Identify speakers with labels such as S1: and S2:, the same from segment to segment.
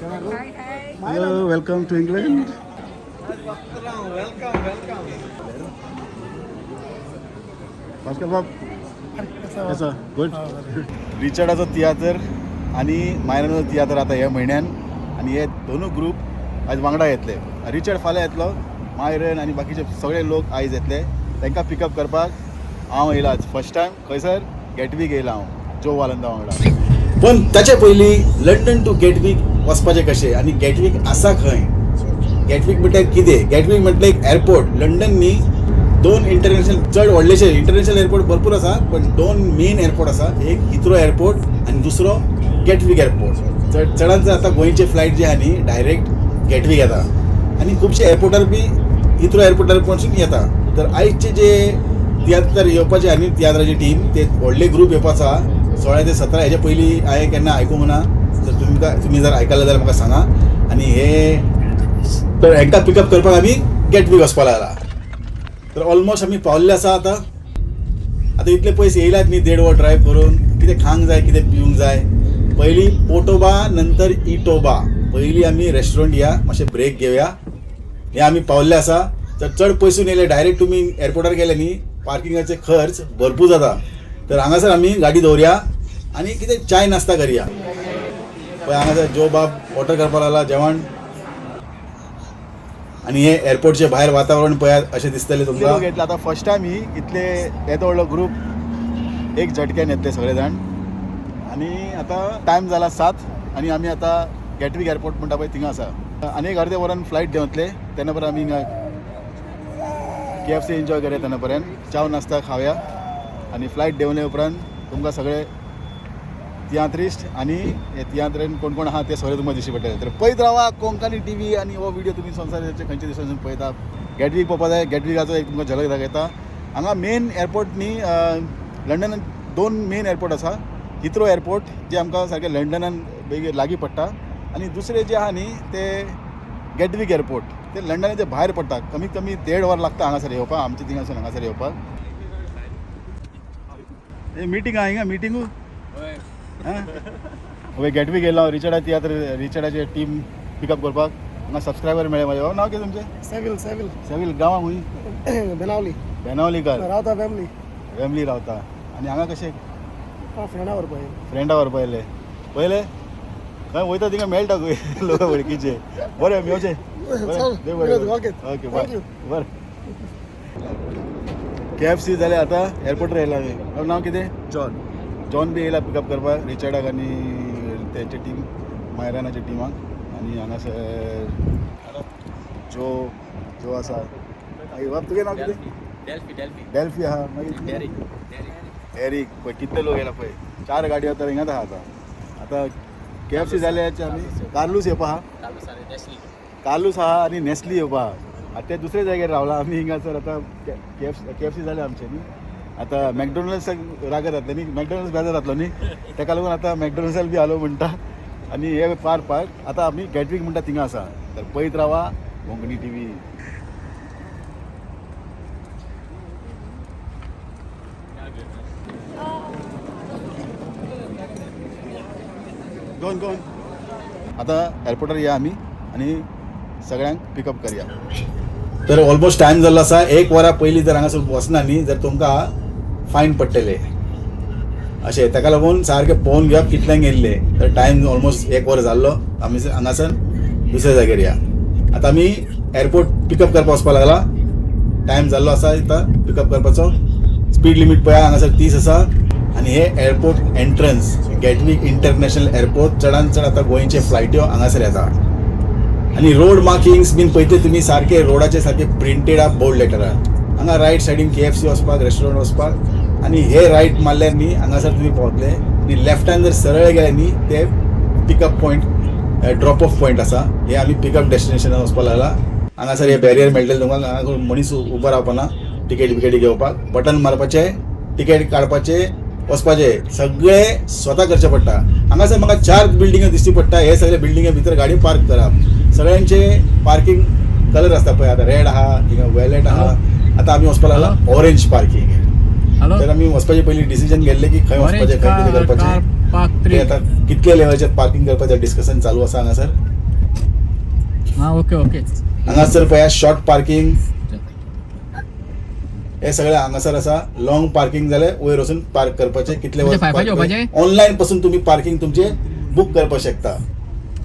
S1: Hello, welcome to England.
S2: Welcome, welcome.
S1: Pascal बाब, कसो? Good. रिचर्डाचो तियात्र आनी मायरनाचो तियात्र आतां ह्या म्हयन्यान आनी हे दोनूय ग्रूप आयज वांगडा येतले. रिचर्ड फाल्यां येतलो, मायरन आनी बाकीचे सगळे लोक आयज येतले. तांकां पिकअप करपाक हांव येयला आज फर्स्ट टायम. खंयसर गेटवीक येयला हांव जो वालंदा वांगडा. पण ताचे पयलीं लंडन टू गेटवीक वचपाचें कशें आनी गेटवीक आसा खंय, गेटवीक म्हटल्यार कितें? गेटवीक म्हटल्यार एक एअरपोर्ट. लंडन न्ही दोन इंटरनॅशनल, चड व्हडलेशे इंटरनॅशनल एअरपोर्ट भरपूर आसा, पण दोन मेन एअरपोर्ट आसा, एक हिथ्रो एअरपोर्ट आनी दुसरो गेटवीक एअरपोर्ट. चड चडांत चड आतां गोंयचे फ्लायट जे आहा न्ही डायरेक्ट गेटवीक येता आनी खुबशे एअरपोर्टार बी हिथ्रो एअरपोर्टार पसून येता. तर आयचे जे तियात्र येवपाचे आहा न्ही, तियात्राची टीम, ते व्हडले ग्रूप येवपाचो आहा, 16 ते 17. हेजे पयलीं हांवें केन्ना आयकूंक ना. जर तुमी जर आयकलें जाल्यार म्हाका सांगा. आनी हे तर हेंकां पिकअप करपाक आमी गेटवीक वचपा लागला. तर ऑलमोस्ट आमी पावल्ले आसा आतां. आतां इतले पयस येयलात न्ही, देड वर ड्रायव्ह करून, कितें खावंक जाय, कितें पिवंक जाय. पयलीं पोटोबा, नंतर इटोबा. पयलीं आमी रेस्टॉरंट या, मातशें ब्रेक घेवया. हे आमी पावल्ले आसा. तर चड पयसून येयले, डायरेक्ट तुमी एअरपोर्टार गेले न्ही, पार्किंगाचे खर्च भरपूर जाता. तर हांगासर आमी गाडी दवरया आनी कितें चाय नाश्ता करया. पळय, हांगासर जो बाब ऑर्डर करपाक लागला जेवण. आनी हे एअरपोर्टचे भायर वातावरण पळयात, अशें दिसतलें तुमकां. घेतलं आतां फर्स्ट टायम ही इतले येदो व्हडलो ग्रूप एक झटक्यान येतले सगळे जाण. आनी आतां टायम जाला 7 आनी आमी आतां गेटवीक एअरपोर्ट म्हणटा पळय थिंगा आसा. आनी एक अर्दे वरान फ्लायट देंवतले. तेन्ना पर्यंत आमी हिंगा केएफसी एन्जॉय करया. तेन्ना पर्यंत चाव नाश्ता खावया आनी फ्लायट देंवले उपरांत तुमकां सगळे तियात्रिस्ट आनी हे तियात्रेन कोण कोण आहा ते सगळे तुमकां दिश्टी पडटले. तर पळयत रावा कोंकणी टीव्ही. आनी हो व्हिडिओ तुमी संवसाराचे खंयच्या दिसांसून पळयता. गेटवीक पळोवपा जाय. गेटविकाचो एक तुमकां झलक दाखयता. हांगा मेन एअरपोर्ट न्ही, लंडनान दोन मेन एअरपोर्ट आसा. हिथ्रो एअरपोर्ट जे आमकां सारकें लंडनान बेगीन लागीं पडटा आनी दुसरें जे आहा न्ही ते गेटवीक एअरपोर्ट, ते लंडनाचे भायर पडटा. कमीत कमी देड वर लागता हांगासर येवपाक, आमच्या थिंगासून हांगासर येवपाक. हे मिटींग आहा हिंगा, मिटिंगू. हय, गेटवीक येयलो हांव रिचर्डा तियात्र, रिचर्डाचे टीम पिकअप करपाक. हांगा सबस्क्रायबर मेळ्ळे म्हाजे. नांव कितें तुमचें?
S2: Swivel, swivel.
S1: सेविल. गांवां खूंय?
S2: बेनावली.
S1: बेनावलीकर.
S2: रावता फॅमिली.
S1: फॅमिली रावता. आनी हांगा कशें?
S2: फ्रेंडा व्हरपा येयलें.
S1: फ्रेंडा व्हरपा येयले. पयले खंय वयता थिंगा मेळटा खंय लोक वळखीचे. बरें, मेवचे.
S2: चल,
S1: देव बरें करूं.
S2: Okay.
S1: Okay.
S2: Thank
S1: bye.
S2: You.
S1: बरें, केएफसी जालें. आतां एअरपोर्टार येयला आमी. नांव कितें?
S2: जॉन.
S1: जॉन बी येयला पिकअप करपाक रिचर्डाक आनी तेंचे टीम, मायरानाच्या टिमाक. आनी हांगासर जो जो आसा. मागीर बाब, तुगें नांव कितें?
S3: Delphi, Delphi.
S1: Delphi आहा. मागीर?
S3: Derek, Derek.
S1: Eric. पळय कितले लोक येयला पळय. चार गाडयो आतां हिंगाच आहा. आतां आतां केएफसी जाले आमी कार्लूस येवपा आहा.
S3: कार्लूस आनी नेस्ली.
S1: कार्लूस आहा आनी नेस्ली येवपा आहा. आतां ते दुसऱ्या जाग्यार रावला. आमी हिंगासर आतां केएफसी जाले आमचे न्ही. आतां मॅकडोनल्ड्साक रागार जातले न्ही, मॅकडोनल्ड्स बेजार जातलो न्ही, तेका लागून आतां मॅकडोनल्ड्साक बी हालो म्हणटा. आनी हे पार पार्क. आतां आमी गेटवीक म्हणटा थिंगा आसा. तर पळयत रावा कोंकणी टीव्ही. गोन गोन. आतां एअरपोर्टार या आमी आनी सगळ्यांक पिकअप करया. तर ऑलमोस्ट टायम जाल्लो आसा. एक वरा पयलीं जर हांगासर वचना न्ही जर तुमकां फायन पडटले अशें. ताका लागून सारकें पळोवन घेवप कितल्यांक येयल्ले. तर टायम ऑलमोस्ट एक वर जाल्लो. आमी हांगासर दुसऱ्या जाग्यार या. आतां आमी एअरपोर्ट पिकअप करपाक वचपाक लागला. टायम जाल्लो आसा आतां पिकअप करपाचो. स्पीड लिमीट पळया, हांगासर 30 आसा. आनी हे एअरपोर्ट एंट्रन्स, गेटवीक इंटरनॅशनल एअरपोर्ट. चडान चड आतां गोंयचे फ्लायट्यो हांगासर येता. आनी रोड मार्किंग्स बीन पळयतले तुमी, सारके रोडाचे सारके प्रिंटेड आहा बोल्ड लेटरार. हांगा रायट सायडीन केएफसी वचपाक, रेस्टॉरंट वचपाक. आनी हे रायट मारल्यार न्ही हांगासर तुमी पावतले. आनी लेफ्टान जर सरळ गेले न्ही ते pickup point, drop off point आसा. हे आमी पिकअप डेस्टिनेशनार वचपाक लागला. हांगासर हे बॅरियर मेळटले तुमकां. हांगा मनीस उबो रावपाना टिकेट बिकेटी घेवपाक. बटन मारपाचें, टिकेट काडपाचें, वचपाचें. सगळें स्वता करचें पडटा. हांगासर म्हाका चार बिल्डिंग्यो दिश्टी पडटा. हे सगळे बिल्डिंगे भितर गाडी पार्क करप. सगळ्यांचे पार्किंग कलर आसता. पळय, आतां रेड आहा, थिंगा वायलेट आहा. आतां आमी वचपाक लागला ऑरेंज पार्किंग.
S4: हॅलो.
S1: तर आमी वचपाचे पयलीं डिसिजन घेतलें की खंय वचपाचें, खंय कितें करपाचें.
S4: पार्क
S1: ते
S4: 3.
S1: आतां कितले लेवलाचेर पार्किंग करपाचें डिस्कशन चालू आसा हांगासर.
S3: हां, ओके ओके.
S1: हांगासर पळया शॉर्ट पार्किंग हे सगळे हांगासर आसा. लॉंग पार्किंग जाल्यार वयर वचून पार्क करपाचे कितले
S3: म्हणजे फायफार येवपाचें?
S1: ऑनलायन पासून तुम्ही पार्किंग तुमचे बुक करपाक शकता.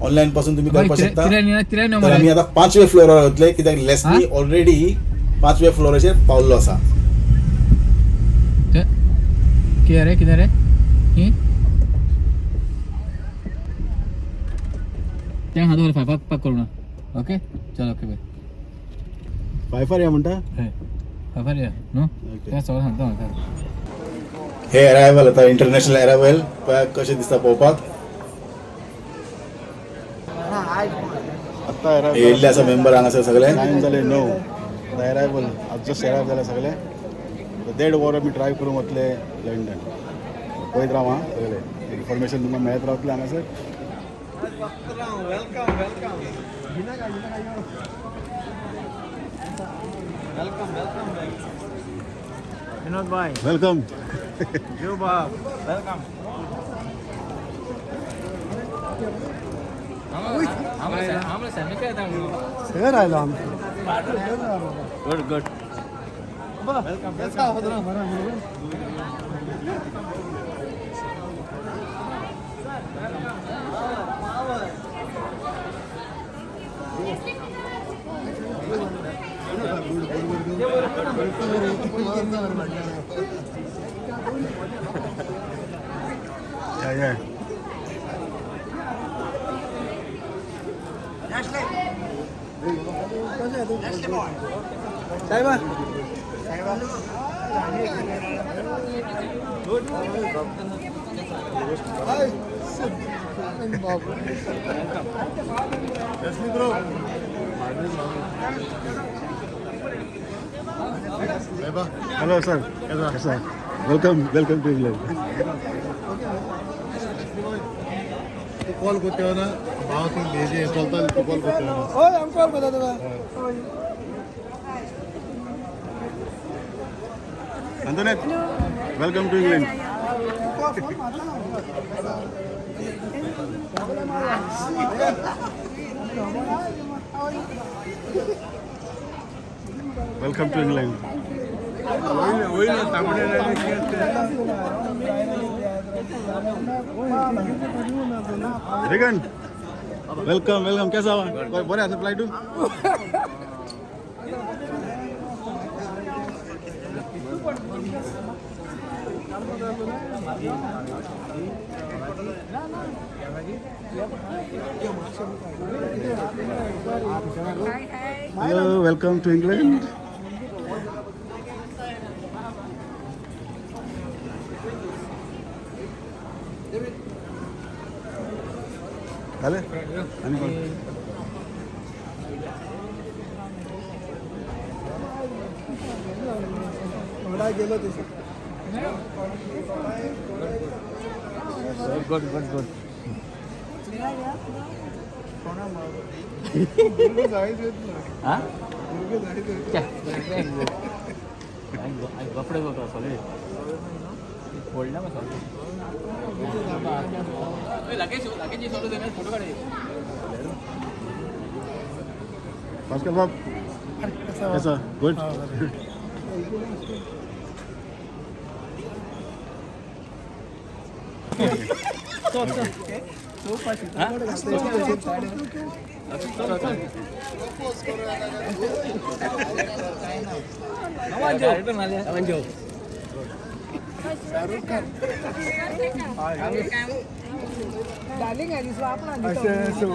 S1: ऑनलायन पासून तुम्ही करपाक शकता.
S3: कितें
S1: तर आमी आतां पांचव्या फ्लोरार वतले कित्याक लेसली ऑलरेडी पांचव्या फ्लोराचेर पावल्लो आसा.
S3: कितें रे, कितें रे ही तें हां, दवर फायफाक पार्क करूं ना. ओके, चल, ओके बाय.
S1: फायफार या म्हणटा.
S3: हय, फायफार या न्हू. तें सगळें सांगता म्हाका.
S1: हे अरायवल आतां इंटरनॅशनल अरायवल पळया कशें दिसता पळोवपाक.
S4: आत्ता
S1: येयल्ले आसा मेंबर हांगासर सगळे.
S4: टायम जाले 9. अरायवल आज जस्ट अरायव जाले सगळे. आतां देड वर आमी ड्रायव करून वतले लंडन. पळयत राव आं, सगळे इन्फॉर्मेशन तुमकां मेळत रावतलें हांगासर.
S2: विनोद भाई.
S1: Welcome.
S2: जीव बाप, welcome. सगळं राहिलो आमचं.
S3: Good good.
S1: या या.
S2: साहेबा.
S1: Hello sir, sir, welcome, welcome to England.
S4: Call করতে হয় না, ভাও তুমি ভেজে চলতে কল করতে হয় না.
S2: होय, आम कॉल करता तुका.
S1: Antoinette, welcome to England. Welcome to England. Regan, welcome, welcome. कैसा हुआ? बरें आसा फ्लायटू? Hello, welcome to England. जालें आनी कोण?
S2: मला गेलो तसं.
S3: Good good good. हां, कपडे करता सॉलिड व्हडलें मसालो. लगेच लगेच सोडून फोटो काड.
S1: पास्कल बाब, कैसा? Good.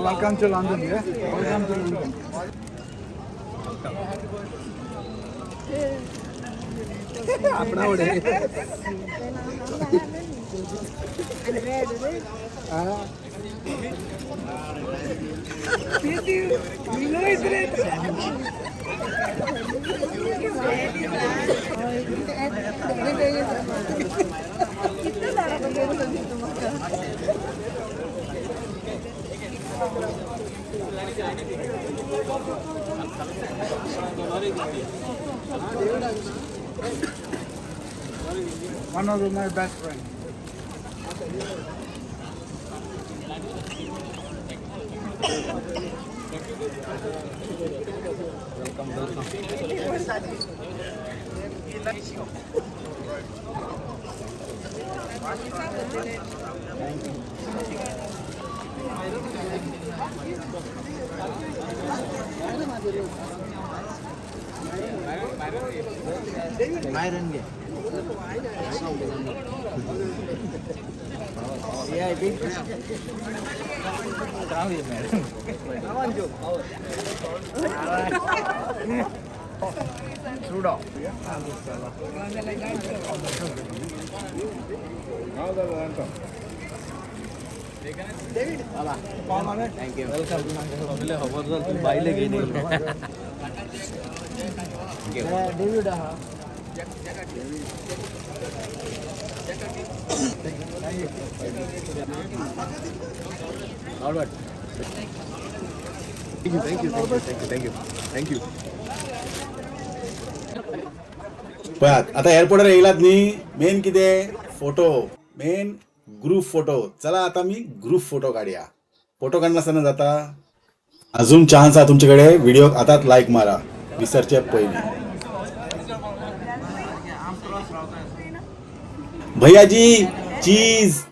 S4: Welcome to London. Welcome to London. One of my best friend.
S1: Thank you. पळयात आता एअरपोर्टार येयलात न्ही, मेन कितें फोटो, मेन ग्रूप फोटो. चला आता मी ग्रूप फोटो काडया. फोटो काडनासतना जाता? अजून चान्स आहा तुमचे कडेन, व्हिडिओ आतांच लायक मारा विसरचे पयलीं. भैयाजी चीज.